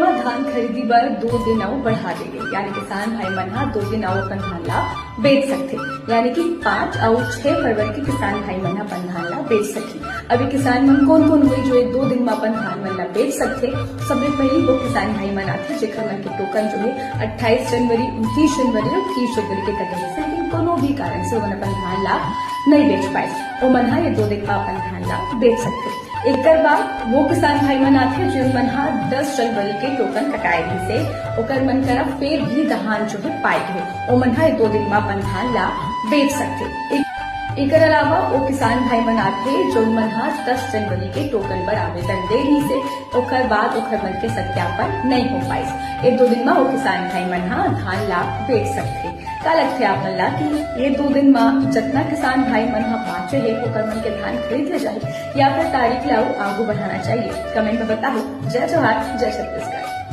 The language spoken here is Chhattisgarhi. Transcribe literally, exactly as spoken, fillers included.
म धान खरीदी बर दो दिन अउ बढ़ा दे गे, यानी किसान भाई मन ह दो दिन अउ अपन धान ला बेच सकथे, यानी कि पाँच अउ छह फरवरी के किसान भाई मन ह अपन धान ला बेच सकही। अभी किसान मन कोन कोन होही जो ये दो दिन म अपन धान मन ला बेच सकथे? सबले पहली वो किसान भाई मन आथे जेकर मन के टोकन जो है अट्ठाईस जनवरी, उनतीस जनवरी और तीस जनवरी के कटे रहिथे, लेकिन कोनो भी कारण से ओमन अपन धान ला नहीं बेच पाए, ओमन ह ये दो दिन म अपन धान ला बेच सकथे। एकर बाद वो किसान भाई मन आथे जेमन ह दस जनवरी के टोकन कटाए रहिसे, ओकर मन करा फेर भी धान जो है पाए गे, ओमन ह ये दो दिन म अपन धान ला बेच सकथे। एक-, एकर अलावा वो किसान भाई मन आथे जेमन ह दस जनवरी के टोकन बर आवेदन दे रहिसे, ओकर बाद ओकर मन के सत्यापन नहीं हो पाइस। ये दो दिन म वो किसान भाई मन ह धान ला बेच सकथे। का लगथे आप मन ला कि ये दो दिन म जतना किसान भाई मन ह बांचे हे, ओकर मन के धान खरीद ले जाही या फिर तारीख ला अउ आगू बढ़ाना चाहिए? कमेंट में बताओ। जय जोहार, जय छत्तीसगढ़।